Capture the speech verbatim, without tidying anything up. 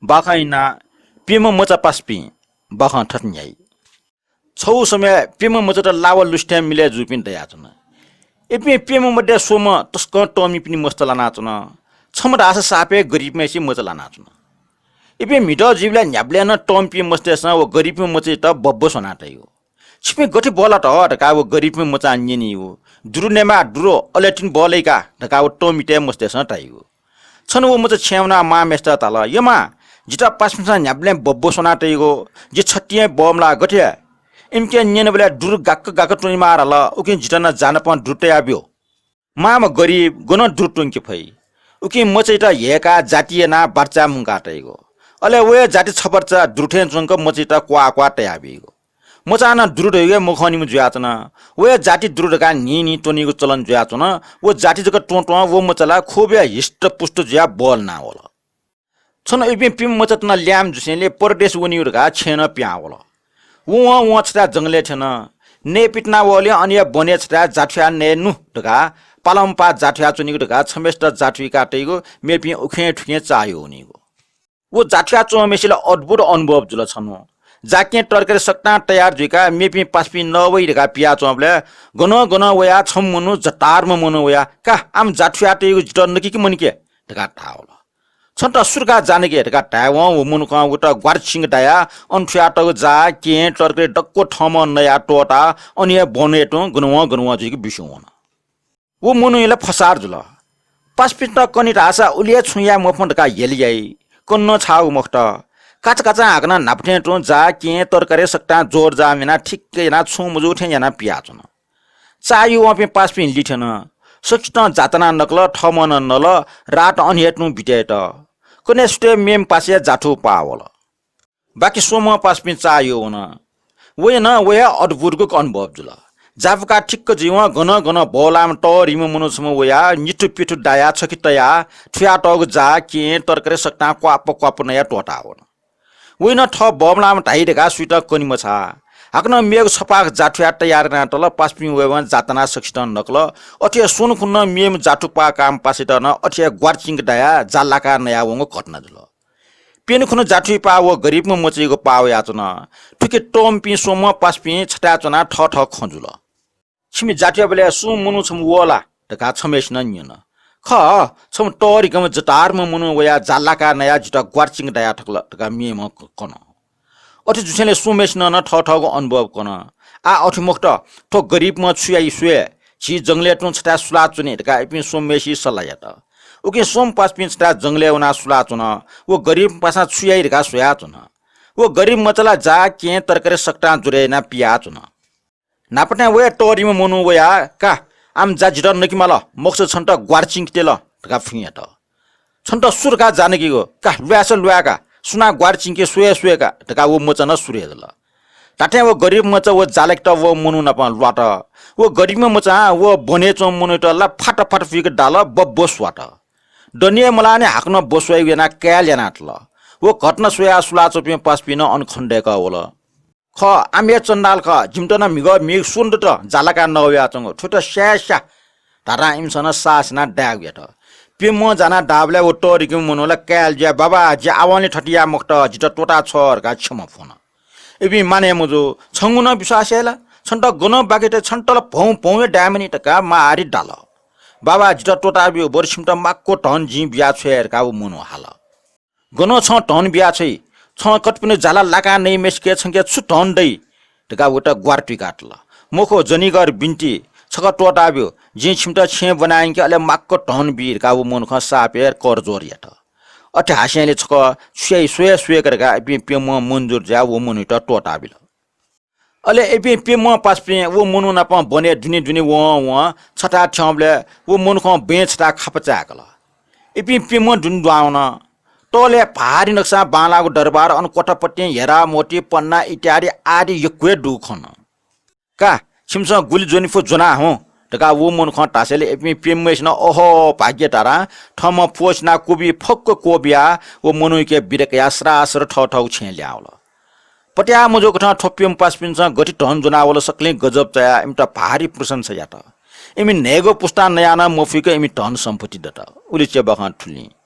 बाखं इनाः प्यम्ह मचा पासापिं बाखं थथे न्ह्याइ। छगू समय प्यम्ह मचात लावा लुसिथें मिलय् जूपिं दयाच्वन। इपिं प्यम्ह मध्ये स्वम्ह तसकं तःमिपिनि मचात लानाच्वन। छम्ह धाःसा सापय् गरिबम्हेसिनि मचात लानाच्वन। इपिं म्हितः जुइबलय् न्ह्याबलें नं तःमिपिं मचातय्सं व गरिबम्ह मचायात बब्ब स्वनातयागु। "छिपिं गथे बल्लात?" धकाः व गरिबम्ह मचां न्यनीगु। "दुरु नयेमाः, दुरु, अले तिनि बल्लाइ का," धकाः व तःमितय् मचातय्सं धाइगु। छन्हु व मचा छेँय् वनाः मांम्हेसित धाल, "यः मां, जितः पासापिन्सं न्ह्याबलें बब्ब स्वनातयागु, जि छतिं हे बमलाः, गथे याये?" इमिके न्यनाबलय् दुरु गाक्क गाक्क त्वनेमाः धाल। "उकिं जितः नं जानापं दुरु तयाब्यु।" मांम्ह गरिब, गनं दुरु त्वंके फइ? उकिं मचायात ह्यय्काः जाति यानाः बारचाय् मुंकातयागु। अले व हे जाति छपर्चा दुरु थें च्वंक मचायात क्वाः क्वाः तयाबीगु। मचां नं दुरु धइगु हे मखंनिम्ह जुयाच्वन। व हे जाति दुरु धकाः न्हिं न्हिं त्वनीगु चलन जुयाच्वन। व जाति जक त्वं त्वं व मचा ला खुबे हिष्टपुष्ट जुयाः बल्लाना वल। छन्हु इपिं प्यम्ह मचात नं ल्याय्म्ह जुसेंलि परदेश वनीगु धकाः छेँय् नं पिहां वल। वं वं छथाय् जंगलय् थ्यन। नये पितिना वःलि अन हे वनय् छथाय् जाथुया नये नु धकाः पालंपाः जाथुया च्वनीगु धकाः छम्हेसित जाथुइका तइगु, मेपिं उखें थुखें चाःह्यू वनीगु। व जाथुया च्वंम्हेसित अद्भुत अनुभव जुल छन्हु। जाकें तरकारी सकतां तयार जुइकाः मेपिं पासापिं नवइ धकाः पियाच्वंबलय् गनं गनं वयाः छम्ह मनू जतारमा मनू वयाः, "का, आम जाथुया तइगु जितः नकिकि मनके," धकाः धाः वल। "छन्त सु धकाः जानाके?" धकाः धायेवं व मनुखं वयात ग्वाराचिंक दायाः अन थुयातःगु जा, केहेँ, तरकारी दक्व थःम्हं नयाः त्वःताः अन हे वनय् तुं गनवं गनवं जुइक बिस्युं वन। व मनूया ला फसार जुल। पासापिन्त कनी धाःसा उलि हे छुं याये मफुं धकाः हेल याइ। कन्हु नं छाःगु मखुत। काचाकाचां हाकनं न्हापा थें तुं जा, केहेँ, तरकारी सकतां जोडजाम यानाः ठिक्क यानाः छुं मजूगु थें यानाः पियाच्वन। चाःह्यू वंपिं पासापिं लिथ्यन। सकसितं जाताना नकल, थःम्हं नं नल। रात अन हे तुं बित्यात। कन्हय् सुथय् मेम्ह पासाया जाथू पाः वल। बाकी स्वम्ह पासापिं चाःह्यू वन। वया नं व हे अद्भुतगु अनुभव जुल। जाफुका ठिक्क जुइवं गनं गनं बल्लाःम्ह तःधिम्ह मनू छम्ह वयाः निथु पिथु दायाः छखे तयाः थुयातःगु जा, केहेँ, तरकारी सकतां क्वाप क्वाप नयाः त्वःताः वन। वया नं थः बमलाःम्ह धाइ धकाः सुयातं कने मछाः। हाकनं मेगु छपाख जाथुया तयार यानातल। पासापिं वयेवं जाताना सकसितं नकल। अथे हे स्वन्हु खुन्हु नं मेम्ह जाथू पाः काःम्ह पासायात नं अथे हे ग्वाराचिंक दायाः जा लाकाः नयावंगु घटना जुल। प्यन्हु खुन्हु जाथुइ पाः व गरिबम्ह मचायागु पाः वयाच्वन। थुकी तःमिपिं स्वम्ह पासापिं छथाय् च्वनाः थःथः खँ जुल। "छिमि जाथुयाबलय् सुं मनू छम्ह वः ला?" धकाः छम्हेसिनं न्यन। "खः, छम्ह तःधिकःम्ह जतारमा मनू वयाः जा लाकाः नयाः जितः ग्वाराचिंक दायाः थकल," धकाः मेम्हं क-, कन। अथे जुसेंलि स्वम्हेसिनं नं थःथःगु अनुभव कन। "आः अथे मखुत, थ्व गरिबम्ह छु याइ स्वये, झी जंगलय् तुं छथाय् सुलाच्वने," धकाः इपिं स्वम्हेसिं सल्लाह यात। उकिं स्वम्ह पासापिं छथाय् जंगलय् वनाः सुलाच्वन। व गरिब पासां छु याइ धकाः स्वयाच्वन। व गरिब मचा ला जा, केहेँ, तरकारी सकतां जोडे यानाः पियाच्वन। न्हापाथें व हे तःधिम्ह मनू वयाः, "का, आम जा जितः नके माल, मखुसा छन्त ग्वाराचिंके त्यल," धकाः फुइँ यात। "छन्त सु धकाः जा नकेगु? का, ल्वाय्सा ल्वाय् का, सुनां ग्वाराचिंके स्वये स्वये का," धकाः व मचा नं सुरु यात। धात्थें व गरिब मचा व जा लाकेत व मनू नाप ल्वात। व गरिबम्ह मचां व वनय् च्वंम्ह मनूयात ला फात फात फुइक दाल, बब्ब स्वात। दने हे मलाःनि हाकनं ब्वस्वाइगु यानाः काय्‌ल यानातल। व घटना स्वयाः सुलाच्वंपिं पासापिं नं अन खनेदय्‌कः वल। "खः, आम हे चण्डाल खः, जिमित नं म्हिगः म्हिगः स्वन्हु दत, जा लाकाः नवयाच्वंगु, थ्वयात स्याये स्या" धाधां इमिसं नं साहस यानाः दायेगु यात। प्यम्हं जानाः दाःबलय् व तःधिकःम्ह मनू ला काय्‌ल जुयाः, "बाबा, जि आवंलि थथे याये मखुत, जितः त्वःता छ्व" धकाः क्षमा फ्वन। इपिं मानय् मजू, "छंगु नं विश्वास याइ ला? छन्त गनं बाकि तइ, छन्त ला भौं भौं हे दायेमानि" धकाः माहारि दाल। "बाबा, जितः त्वःताब्यु, बरु छिमित माक्व धन जिं बिया छ्वये" धकाः व मनू हाल। "गनं छं धन बिया छ्वइ? छं कतःपिनि जा ला लाकाः नइम्हय्‌सिके छंके छु धन दइ?" धकाः वयात ग्वारा तुइकातल। "मखु, जनीगर बिन्ति, छकः त्वःताब्यु, जिं छिमित छेँ ब्वना यंके, अले माक्व धन बी" धकाः व मनुखं साप हे करजोर यात। अथे हासेंलि छकः छु याइ स्वये स्वये का धकाः इपिं प्यम्हं मन्जुर जुयाः व मनूयात त्वःताबिल। अले इपिं प्यम्हं पासापिं व मनू नाप वनय् दुने दुने वं वं छथाय् थ्यंबलय् व मनुखं बँय् छथाय् खापा चाय्‌कल। इपिं प्यम्हं दुने दुहां वन। तःलय् भारी नक्सां बांलाःगु दरबार, अन क्वथापतिं हेरा, मोती, पन्ना इत्यादि आदि यक्व हे दुगु खन। "का, छिमिसं गुलि ज्वने फु ज्वना हुँ" धकाः व मनुखं धासेंलि इपिं प्यम्हय्‌सिनं अहो भाग्य धारां थःम्हं फ्वसिनाः क्वबि फक्व क्वबियाः व मनूयाके बिदा कयाः सरासर थःथःगु छेँय् लिहां वल। पत्याः मजूकथं थ्व प्यम्ह पासापिन्सं गथे धन ज्वनावल, सकलें गजब चायाः इमित भारी प्रशंसा यात। इमि न्हय्‌गू पुस्तां नयाः नं मफुइक इमि धन सम्पत्ति दत। उलि चेबाखं थुलिं।